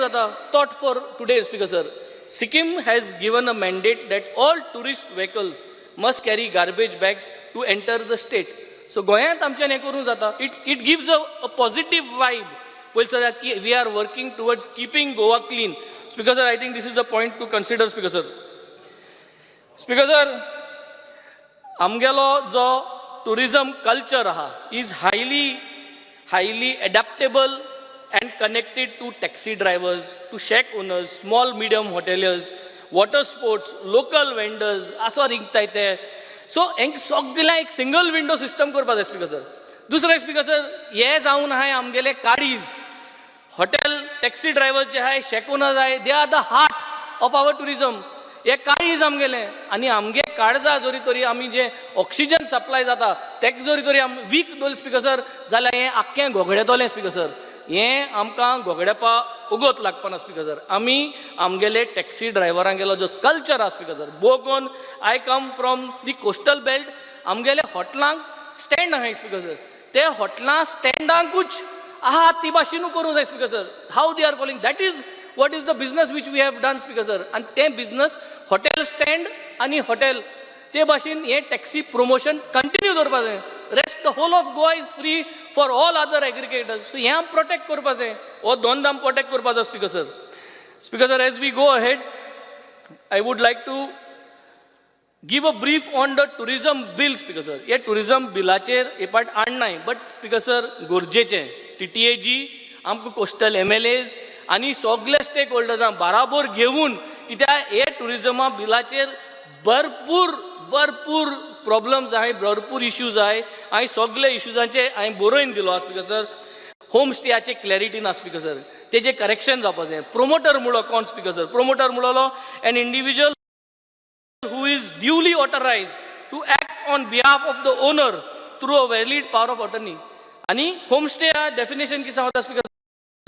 जाता? Thought for today, Speaker sir. Sikkim has given a mandate that all tourist vehicles must carry garbage bags to enter the state. So गोंयांत आमच्यान हें करूंक जाता. It gives a positive vibe पयलीं sir की we are working towards keeping Goa clean. Speaker sir, I think this is a point to consider, Speaker sir. Speaker sir, आमगेलो जो tourism culture आहा is highly, highly adaptable and connected to taxi drivers, to shack owners, small medium hoteliers, water sports, local vendors, असो रिंगताय ते. So हेंक सगळ्यांक एक single window system करपा जाय, speaker sir. दुसरें, स्पीकर सर, हे जावन आहाय आमगेले काडीज, हॉटेल, टॅक्सी ड्रायव्हर्स जे आहाय, शॅक ओनर्स आहाय, they are the heart of our tourism. हे काळीज आमगेलें आनी आमगे काळजा जरी तरी आमी जे ऑक्सिजन सप्लाय जाता तेक जरी तरी आमी वीक दवरले, स्पीकर सर, जाल्यार हें आख्खें गोगडेतलें. स्पीकर सर, हें आमकां गोगडेपा उगोत लागपाना. स्पीकर सर, आमी आमगेले टॅक्सी ड्रायव्हरांगेलो जो कल्चर आहा, स्पीकर सर, बोगोन, I come from the coastal belt, आमगेले हॉटलांक स्टँड आहाय, स्पीकर सर. ते हॉटलां स्टँडांकूच आहा ती भाशेनू करूंक जाय, Speaker sir. How they are following, that is what is the business which we have done, Speaker sir. आनी तें बिजनस हॉटेल स्टँड आनी हॉटेल ते भाशेन हें टॅक्सी प्रमोशन कंटिन्यू दवरपा जाय. Rest, the whole of Goa is free for all other aggregators. So हें आमी प्रोटेक्ट करपा जाय, हो दोन आमी प्रोटेक्ट करपा जाय, Speaker sir. Speaker sir, as we go ahead, I would like to give a brief on the tourism bill, Speaker sir. हे टुरिझम बिलाचेर हे पाट आणनाय, बट स्पीकर सर, गरजेचें टीटीएजी, आमकां कोस्टल एमएलएज आनी सगळे स्टेक होल्डर्सांक बाराबोर घेवन, कित्याक हे टुरिझमा बिलाचेर भरपूर भरपूर प्रॉब्लम्स आहाय, भरपूर इश्यूज आहाय. हांवें सगळे इश्यूजांचे हांवें बरोवन दिलो आहा, स्पीकर सर. होम स्टेयाचे क्लॅरिटी ना, स्पीकर सर, तेजें करेक्शन जावपा जाय. प्रोमोटर म्हणलो कोण, स्पीकर सर? प्रोमोटर म्हणलो an individual who is duly authorized to act on behalf of the owner through a valid power of attorney. आणि होमस्टे डेफिनेशन कितें सांगता, स्पीकर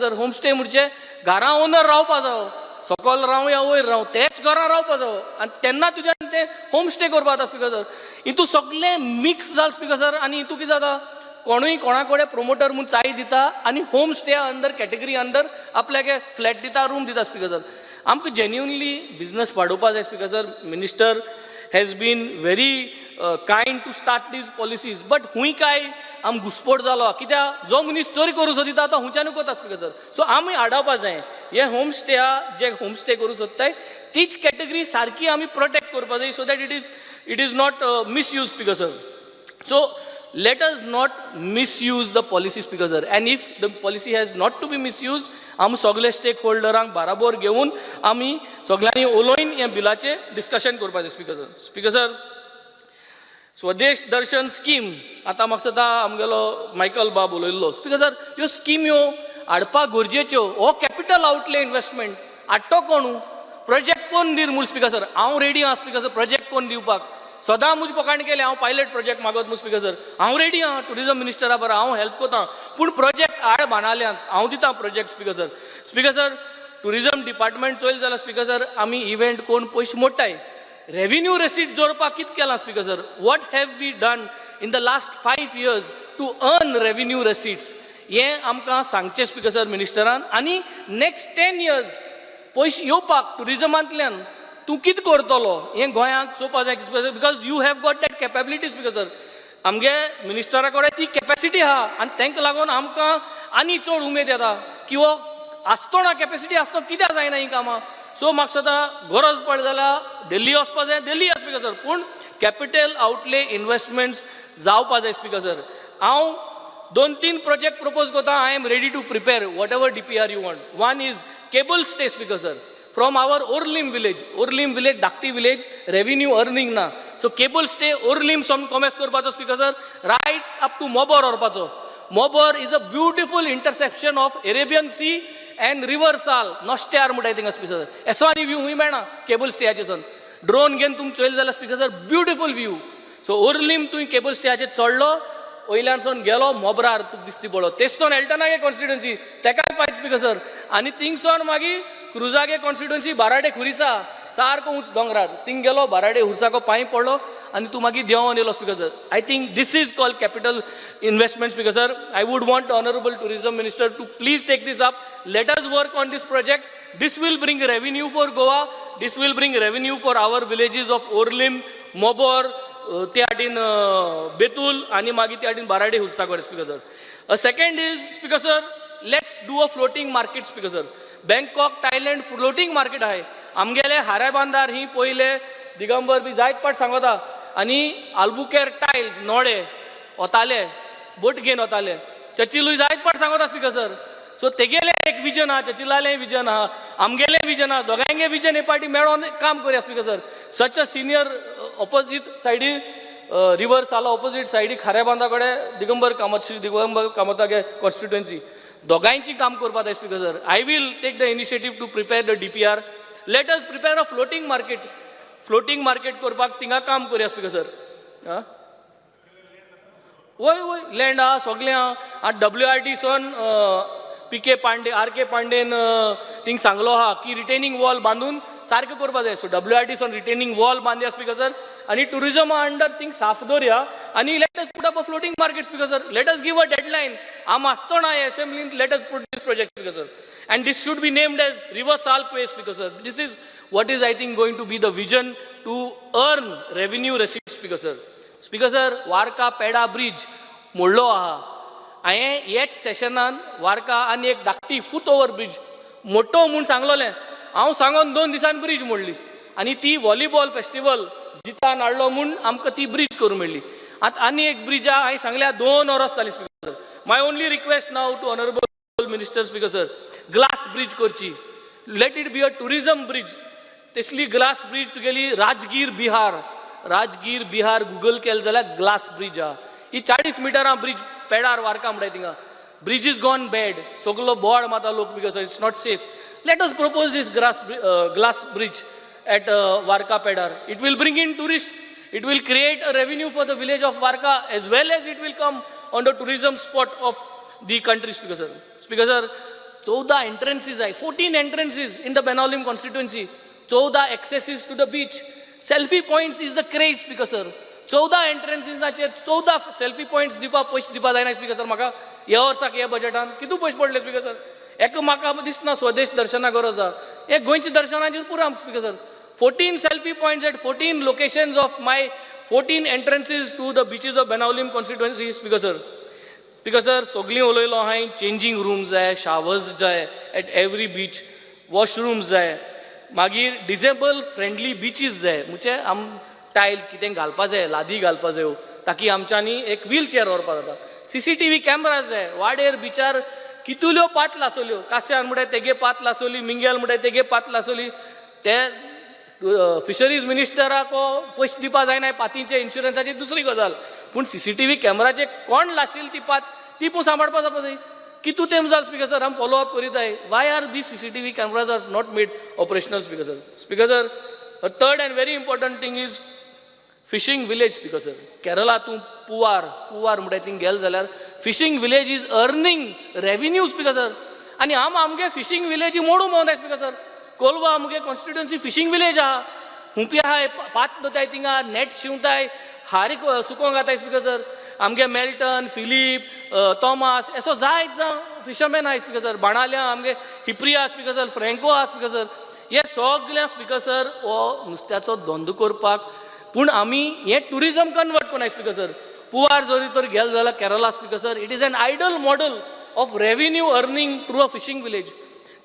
सर? होमस्टे म्हणजे घरा ओनर रावपा जावो, सकल रावं या वयर रावं, तेच घरां रावपा जावो आनी तेन्ना तुज्यान तें होमस्टे करपा जाता. स्पीकर सर, हितू सगळें मिक्स जाल, स्पीकर सर. आनी हितू कितें जाता, कोणूय कोणा कडेन प्रोमोटर म्हूण चाय दिता आनी होम स्टे अंदर कॅटेगरी अंदर आपल्याक फ्लॅट दिता, रूम दिता. स्पीकर सर, आमकां जेन्युनली बिजनस वाडोवपा जाय. Speaker sir, minister has been very kind to start these policies, but हुंय काय आम घुसपोट जालो, कित्याक जो मनीस चोरी करूं सोदिता तो हुंच्यानू कोता, स्पीकर सर. सो आमी आडावपा जाय. हे होम स्टे, जे होम स्टे करूं सोदताय, तीच कॅटेगरी सारकी आमी प्रोटेक्ट करपा जाय, so that it is not misuse, Speaker sir. So let us not misuse the policy, Speaker sir. And if the policy has not to be misused, आमी सगळे stake होल्डरांक बाराबोर घेवन आमी सगळ्यांनी उलोवन ह्या बिलाचें डिस्कशन करपाचें, स्पीकर सर. स्पीकर सर, स्वदेश दर्शन स्कीम आतां म्हाका दिसता आमगेलो मायकल बाब उलयल्लो. स्पीकर सर, ह्यो स्किम्यो हाडपाक गरजेच्यो. हो कॅपिटल आउटले इन्वेस्टमेंट हाडटो कोणू? प्रोजेक्ट कोण दी म्हूण? स्पीकर सर, हांव रेडी आहा, स्पीकर सर, प्रोजेक्ट कोण दिवपाक. सदां म्हज फकाण केलें हांव पायलट प्रोजेक्ट मागत म्हूण. स्पीकर सर, हांव रेडी आहा, टुरिजम मिनिस्टरा बरो हांव हेल्प कोता, पूण प्रोजेक्ट हाड बाणाल्यांत, हांव दिता project, Speaker sir. Speaker sir, tourism department Choyal जाल्यार, स्पीकर सर, आमी इव्हेंट कोण पयशे मोडटाय. रेव्हेन्यू रेसीट जोडपाक कितें केलां, Speaker sir? What have we done in the last 5 years to earn revenue receipts, हें आमकां सांगचें, स्पीकर सर, मिनिस्टरान. आनी नेक्स्ट 10 इयर्स पयशे येवपाक टुरिजमांतल्यान तूं कितें करतलो हें गोंयांक चोवपा जाय, because you have got that capability, Speaker sir. आमगे मिनिस्टरा कडेन ती कॅपेसिटी आहा आनी तांकां लागून आमकां आनी चड उमेद येता की हो आसतना, कॅपेसिटी आसतना कित्याक जायना हीं कामां? सो म्हाका दिसता गरज पडली जाल्यार दिल्ली वचपा जाय, दिल्ली स्पीकर सर, पूण कॅपिटल आउटले इन्वेस्टमेंट्स जावपा जाय. स्पीकर सर, हांव दोन तीन प्रोजेक्ट प्रपोज करता. I am ready to prepare whatever DPR you want. One is cable stay, Speaker sir, from our Orlim village. Orlim village धाकटी विलेज, रेव्हेन्यू अर्निंग ना. So cable stay Orlim सावन कॉमेस करपाचो, Speaker sir, right up to Mobor व्हरपाचो. Mobor is a beautiful intersection of Arabian Sea and river Sal. नॉस्ट्यार म्हणटाय थिंगा, speaker sir. एसवानी view खूंय मेळना. Cable स्टेयाचे सन drone घेवन तुमी चोयले जाल्यार, speaker sir, beautiful view. So Orlim तुवें केबल स्टेयाचेर चडलो, वयल्यान सावन गेलो मोबरार, तुका दिसती पडलो. तेच सावन एल्टनागे कॉन्स्टिट्युन्सी, तेकाय फायट, स्पीकर सर. आनी थिंगसोन मागीर क्रुजागे कॉन्स्टिट्युन्सी, बाराडे खुरिसा, सारको उंच दोंगरार, थिंग गेलो, बाराडे खुर्साको पांय पडलो. आनी तूं मागीर देंवोन येयलो, Speaker sir. I think this is called capital investment, Speaker sir. I would want honourable tourism minister to please take this up. Let us work on this project. This will bring revenue for Goa. This will bring revenue for our villages of Orlim, Mobor, त्या हाटीन बेतूल आनी मागीर त्या हाटीन बाराडे हुस्तागोडे, Speaker sir. Second is, Speaker sir, let's do a floating market, Speaker sir. Bangkok, Thailand floating market आहे. आमगेले हारेबांदार ही पयले दिगंबर बी जायत पाट सांगता आनी आल्बुकेर टायल्स नोडे वताले, बोट घेवन वताले. चर्चिलूय जायत पाट सांगता, स्पीकर सर. सो तेगेलें एक विजन आहा, चर्चिलालें विजन आहा, आमगेलें विजन आहा, दोगांयगे विजन हे पाटी मेळोन काम करया, Speaker sir. Such a senior opposite सायडी रिवर साला ऑपोजीट सायडी खाऱ्या कडेन दिगंबर कामत, श्री दिगंबर कामतागे कॉन्स्टिट्युएन्सी, दोगांयची काम करपाक जाय, Speaker sir. I will take the initiative to prepare the DPR. Let us prepare a floating market. Floating market करपाक थिंगा काम करया, स्पीकर सर. आं, वय वय, लँड आहा, सगलें आहा. आतां डब्ल्यू आर डी सोन P K Pande, R K पांडेन थिंग सांगलो आहा की रिटेनिंग वॉल बांदून सारकें करपा जाय. सो डब्ल्यू आर डी सोन रिटेनिंग वॉल बांदया, स्पीकर सर, आनी टुरिजमा अंडर थिंग साफ दवरया आनी let us put up a floating market, Speaker sir. Let us give a deadline. आम आसतना एसेंब्लींत let us put this project, Speaker sir, and this should be named as River Sal Quay, Speaker sir. This is what is, I think, going to be the vision to earn revenue receipt, Speaker sir. Speaker sir, Varca Peda bridge मोडलो आहा. हांवें हेच सेशनान वार्का आनी एक धाकटी foot over bridge मोठो म्हूण सांगलोलें. हांव सांगोन 2 दिसान ब्रीज मोडली आनी ती व्हॉलीबॉल फेस्टिवल जितान हाडलो म्हूण आमकां ती ब्रीज करूंक मेळ्ळी. आतां आनी एक ब्रिज आहा, हांवें सांगल्या 2 वरस जालीं, Speaker sir. My only request now to honourable minister, Speaker sir, glass bridge करची. Let it be a tourism bridge. तसली ग्लास ब्रीज तुगेली राजगीर बिहार, राजगीर बिहार गुगल केलें जाल्यार ग्लास ब्रीज आहा. ही 40 मिटरां ब्रीज पेडार वार्का म्हणटाय थिंगा. Bridge is gone bad. सगलो बोवाळ मारता लोक because it's not safe. Let us propose this glass bridge at Varca Pedar. It will bring in tourist. It will create a revenue for the village of Varca as well as it will come on the tourism spot of the country, Speaker sir. Speaker sir, 14 entrances आहे, 14 entrances in the Benaulim constituency, 14 accesses to the beach. Selfie points is the craze, Speaker sir. 14 एंट्रन्सीसाचेर 14 selfie points दिवपाक पयशे दिवपा जायना, speaker sir. म्हाका ह्या वर्साक ह्या बजेटान कितू पयशे पडले, स्पीकर सर? एका म्हाका दिसना स्वदेश दर्शना गरज आहा. हे गोंयच्या दर्शनाचेर पुरो आमकां, Speaker sir. 14 selfie points at 14 locations of my 14 entrances to the beaches of Benaulim constituency, Speaker sir. Speaker sir, सगळीं उलयलो हांवें. चेंजींग रूम्स जाय, शावर्स जाय एट एवरी बीच, वॉशरूम्स जाय, मागीर डिजेबल फ्रेंडली बिचीस जाय. म्हणजे आम टायल्स कितें घालपा जाय, लादी घालपा जायो, ताकी आमच्यांनी एक व्हील चेअर व्हरपा जाता. सीसीटीव्ही कॅमराज जाय. वाडेर बिचार कितल्यो पात लासोल्यो. कास्यान म्हणटाय तेगे पात लासोली, मिंगेल म्हणटाय तेगे पात लासोली. ते फिशरीज मिनिस्टराक पयशे दिवपा जायना पातींचे इन्शुरन्साची, दुसरी गजाल. पूण सीसीटीव्ही कॅमेराचे कोण लाशिल ती पात ती पूण सांबाळपा जावपा जाय. कितू तेंप जाल, स्पीकर सर, आम फॉलो अप करीताय. Why are the CCTV cameras are not made operational, Speaker sir? Speaker sir, third and very important thing is fishing village, Speaker sir. Kerala तूं पुवार, पुवार म्हणटाय थिंग गेले जाल्यार fishing village is earning revenue, Speaker sir. आनी आम आमगे fishing विलेजी मोडू मोनाय, speaker sir. Colva आमगे कॉन्स्टिट्युएन्सी फिशींग विलेज आहा. हुंपी आहाय, पात दोताय थिंगा, नेट शिंवताय, हारीक सुकोंक घाताय, स्पीकर सर. आमगे मेल्टन, फिलीप, तॉमास असो जायत जावं फिशरमॅन आहाय, स्पीकर सर. बाणाल्या आमगे हिप्रिया, स्पीकर सर, फ्रँको आहा, स्पीकर सर. हे सगळे, स्पीकर सर, हो नुस्त्याचो धंदो करपाक पूण आमी हें टुरिजम कन्वर्ट कोनाय, स्पीकर सर. पुवार जरी तर गेले जाल्यार Kerala, Speaker sir, it is an ideal model of revenue earning through a fishing village.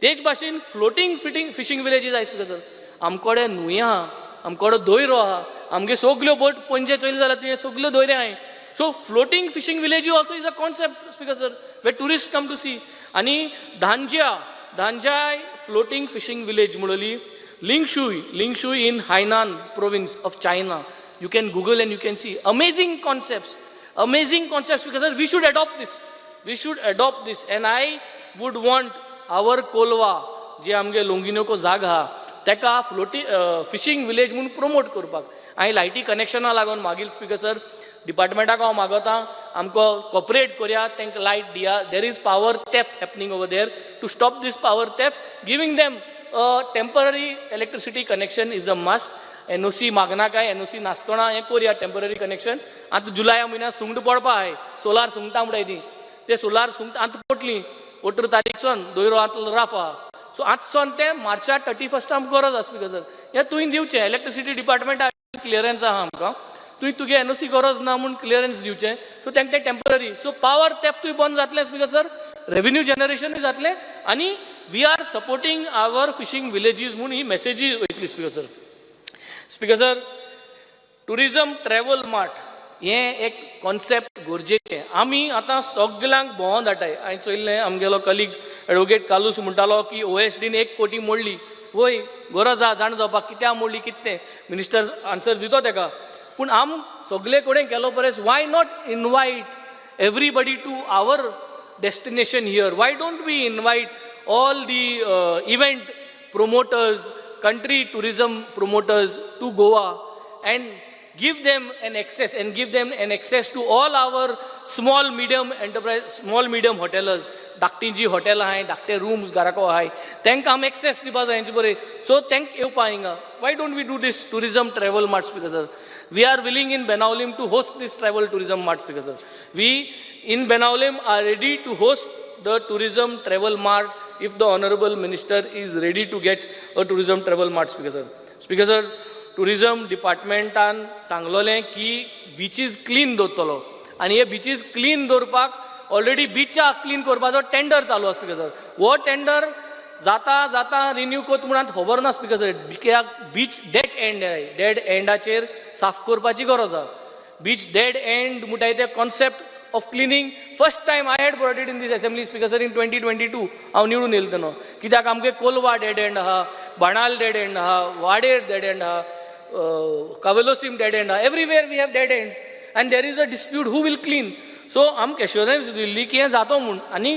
तेच भाशेन फ्लोटींग फिटींग फिशींग विलेजीस आहाय, स्पीकर सर. आमकोडे न्हंय आहा, आमकोडे दोयरो आहा. आमगे सगल्यो बोट पणजे चोयले जाल्यार तुवें सगल्यो दोयरे आहाय. So floating fishing village also is a concept, Speaker sir, where tourist come to see. आनी धांज्या, धांजाय फ्लोटींग फिशींग विलेज म्हणली Lingshui, Lingshui in Hainan province of China. You can Google and you can see amazing concepts, amazing concepts, because we should adopt this. We should adopt this. And I would want our Colva, जे आमगे लोंगिनोको जागा आहा, तेका फ्लोटी fishing village म्हूण promote करपाक हांवें लायटी कनेक्शना लागून मागीर, स्पीकर सर, डिपार्टमेंटाक हांव मागता आमकां कॉपरेट करया, तांकां लायट दिया. There is power theft happening over there. To stop this power theft, giving them temporary electricity connection is a must. NOC मागनाकाय, एनओसी नासतना हें करुया टेंपररी कनेक्शन. आतां जुलया म्हयन्यात सुंगटां पडपा आहाय, सोलार सुंगटां म्हणटाय ती, ते सोलार सुंगटां आतां पडलीं. 18 तारीख सोन दोयरो आतां राफ आहा. सो आतां सोन ते मार्चा 31 आमकां गरज आसा स्पिकर सर. हें तुवें दिवचें. इलेक्ट्रिसिटी डिपार्टमेंटा क्लियरन्स आहा आमकां. तुवें तुगे एनओसी गरज ना म्हूण क्लियरन्स दिवचें. सो तांकां तें टेंपररी, सो पावर थेफ्टूय बंद जातलें स्पिकर सर, रेवेन्यू जनरेशनूय जातलें आनी we are supporting our fishing villages म्हूण ही मॅसेजूय वयतली, speaker sir. Speaker sir, tourism travel mart हें एक कॉन्सेप्ट गरजेचें. आमी आतां सगल्यांक भोंवोन धाडटाय. हांवें चोयल्लें, आमगेलो कलीग एडवोकेट कार्लूस म्हणटालो की ओएसडीन 1 कोटी मोडली. वय, गरज आहा जाणा जावपाक कित्याक मोडली, कितें तें. मिनिस्टर आन्सर दितो तेका. पूण आम सगले कडेन गेलो परस why not invite everybody to our destination here? Why don't we invite all the event promoters, country tourism promoters to Goa and give them an access and give them an access to all our small medium enterprise, small medium hoteliers? धाकटी जी हॉटेलां आहाय, धाकटे rooms घराको आहाय, तांकां आमी access दिवपा जाय हेंचे बरें. सो तांकां येवपा हिंगा. Why don't we do this tourism travel mart, speaker sir? We are willing in Benaulim to host this travel tourism mart, speaker sir. We in Benaulim are ready to host the tourism travel mart if the honorable minister is ready to get a tourism travel mart, speaker sir. Speaker sir, tourism डिपार्टमेंटान सांगलोलें की beaches clean दवरतलो आनी हे beaches clean दवरपाक already बिचां clean करपाचो tender चालू आसा, speaker sir. हो tender जाता जाता रिन्यू कोत म्हणून खबर ना, स्पिकर सर. कित्याक बीच डेड एंड, डेड एंडाचेर साफ करपाची गरज आहा. बीच डेड एंड म्हणटाय ते concept of cleaning, first time I had brought it in this assembly, speaker sir, in 2022, हांव निवडून येयलो तेन्ना. कित्याक आमगे कोलवा डेड एंड आहा, बाणाल डेड एंड आहा, वाडेर डेड एंड आहा, कावेलोसीम डेड एंड आहा. Everywhere we have dead ends and there is a dispute who will clean. So आमकां एश्योरन्स दिल्ली की हें जातो म्हूण आनी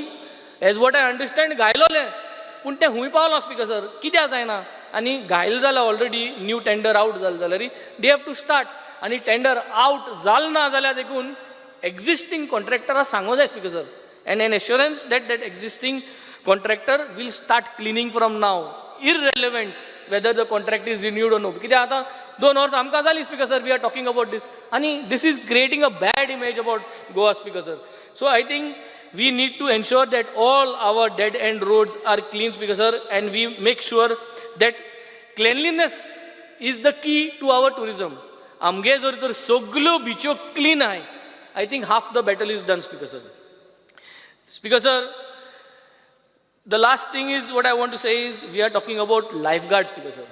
एज what I understand घायलोलें, पूण तें खूंय पावलां, स्पिकर सर? कित्याक जायना? आनी घायल जाल्यार ऑलरेडी न्यू टेंडर आवट जालें जाल्यार they have to start. आनी टेंडर आवट जाल ना जाल्यार देखून एक्झिस्टींग कॉन्ट्रॅक्टराक सांगूं जाय, speaker sir, and an assurance that that existing contractor will start cleaning from now, irrelevant whether the contract is renewed or no. कित्याक आतां 2 वर्सां आमकां जालीं, speaker sir, we are talking about this आनी this is creating a bad image about Goa, speaker sir. So I think we need to ensure that all our dead end roads are clean, speaker sir, and we make sure that cleanliness is the key to our tourism. आमगे जर तर सगल्यो बिच्यो clean आहाय, I think half the battle is done, speaker sir. Speaker sir, the last thing is what I want to say is we are talking about lifeguards, speaker sir.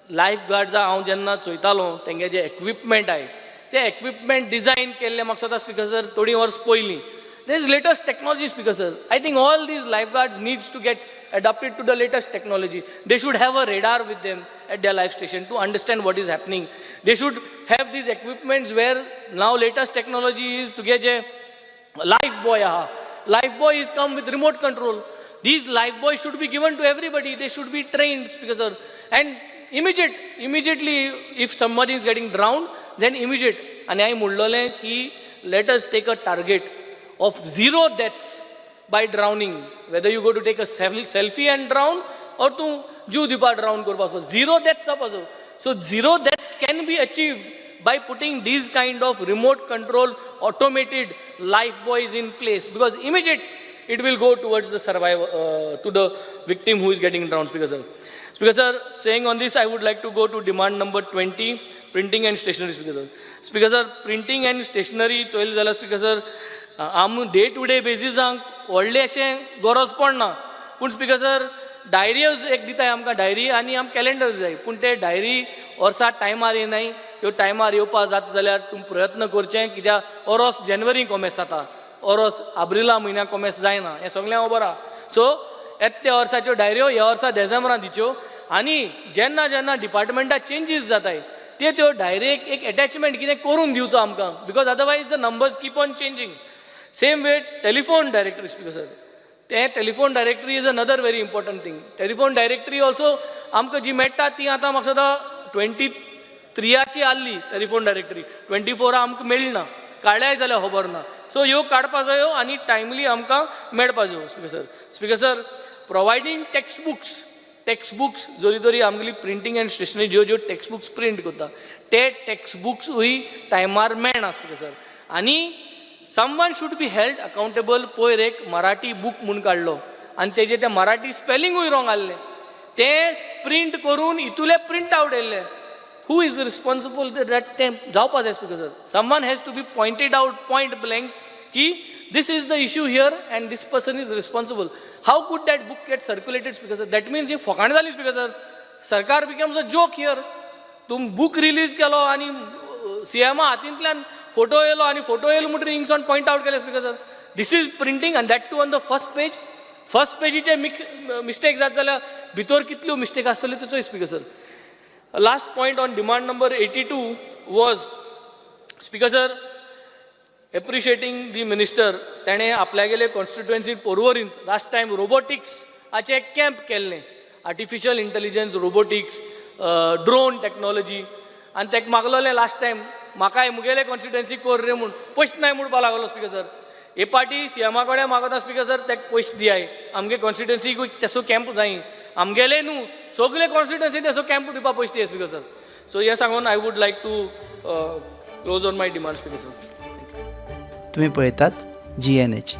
Life गार्ड्सां हांव जेन्ना चोयतालो, तेंगे जे equipment आहाय, ते equipment design केल्ले म्हाका दिसता, speaker sir, थोडीं वर्स पयलीं. There is latest technology, speaker sir. I think all these lifeguards needs to get adapted to the latest technology. They should have a radar with them at their life station to understand what is happening. They should have these equipments where now latest technology is to get a life buoy aha. Life buoy is come with remote control. These life buoys should be given to everybody. They should be trained, speaker sir. And immediately if somebody is getting drowned, then immediate. आनी हांवें म्हणलोलें की let us take a target of zero deaths by drowning, whether you go to take a selfie and drown or तूं जीव दिवपाक drown करपाक वचपा. Zero deaths जावपा जाय. So zero deaths can be achieved by putting these kind of remote control automated life buoys in place, because immediate it will go towards the survivor, to the victim who is getting drowned, speaker sir. Speaker sir, saying on this, I would like to go to demand number 20, printing and stationery, speaker sir. Speaker sir, printing and stationery चोयलें जाल्यार, speaker sir, आम day two day बेसिसांक व्हडलें अशें गरज पडना. पूण speaker sir, diary एक दिताय आमकां, डायरी आनी आम कॅलेंडर दिताय. पूण ते डायरी वर्सा टायमार येनाय. त्यो टायमार येवपा जाता जाल्यार तुमी प्रयत्न करचें, कित्याक ओरोस जेनवरी कोमेस जाता, ओरोस आब्रिला म्हयन्याक कोमेस जायना, हें सगळें खबर आहा. सो येता त्या वर्साच्यो डायऱ्यो ह्या वर्सा देसेंबरान दिच्यो आनी जेन्ना जेन्ना डिपार्टमेंटात चेंजीस जाताय, ते त्यो डायरेक एक एटॅचमेंट कितें करून दिवचो आमकां, because otherwise the numbers keep on changing. Same way, telephone directory, speaker sir. तें telephone directory is another very important thing. Telephone directory also आमकां जी मेळटा ती आतां म्हाका दिसता 23आची आहली टेलिफोन डायरेक्टरी. 24 आमकां मेळ्ळी ना, काडल्याय जाल्यार खबर ना. सो ह्यो काडपा जायो आनी टायमली आमकां मेळपा जायो, speaker sir. Speaker sir, providing text books. Text books जरी तरी आमगेली प्रिंटींग अँड स्टेशनरी ज्यो ज्यो टेक्स्ट बुक्स प्रिंट करता ते टेक्स्ट बुक्सूय टायमार मेळना स्पीकर सर. आनी someone should be held accountable. पयर एक मराठी बूक म्हूण काडलो आनी तेजें तें मराठी स्पेलिंगूय रोंग आहलें. तें प्रिंट करून इतुले प्रिंट आवट येयल्ले. Who is responsible that? तें जावपा जाय, speaker sir. Someone has to be pointed out point blank की this is the issue here and this person is responsible. How could that book get circulated, speaker sir? That means ही फकाणां जाली, speaker sir. सरकार becomes a joke here. तुम book release केलो आनी सीएमा हातींतल्यान photo येयलो आनी फोटो येयलो म्हणटकीर हिंगसावन पॉयंट आवट केलें. Speaker sir, this is printing, and that too on the first page. First पेजीचे mix mistake जात जाल्यार भितर कितल्यो मिस्टेक आसतल्यो तेचोय. Speaker sir, last point on demand number 82 was, speaker sir, appreciating the minister. ताणें आपल्यागेले constituency पोरवरींत last time रोबोटिक्साचें एक camp केल्लें, artificial intelligence, robotics, drone technology. आनी ताका मागलोलें लास्ट टायम म्हाकाय मुगेले कॉन्स्टिट्युएन्सी कोर रे म्हूण, पयशे नाय म्हणपा लागलो. स्पीकर सर, हे पाटी सीएमा कडेन मागता, स्पीकर सर, ताका पयशे दियाय, आमगे कॉन्स्टिट्युएन्सीकूय तेसो कॅम्प जाय. आमगेले न्हू, सगले कॉन्स्टिट्युएन्सी तेसो कॅम्प दिवपा पयशे दिया, स्पीकर सर. सो हें सांगून I would like to close on my demand, speaker sir. तुम्ही पळयतात जीएनएच.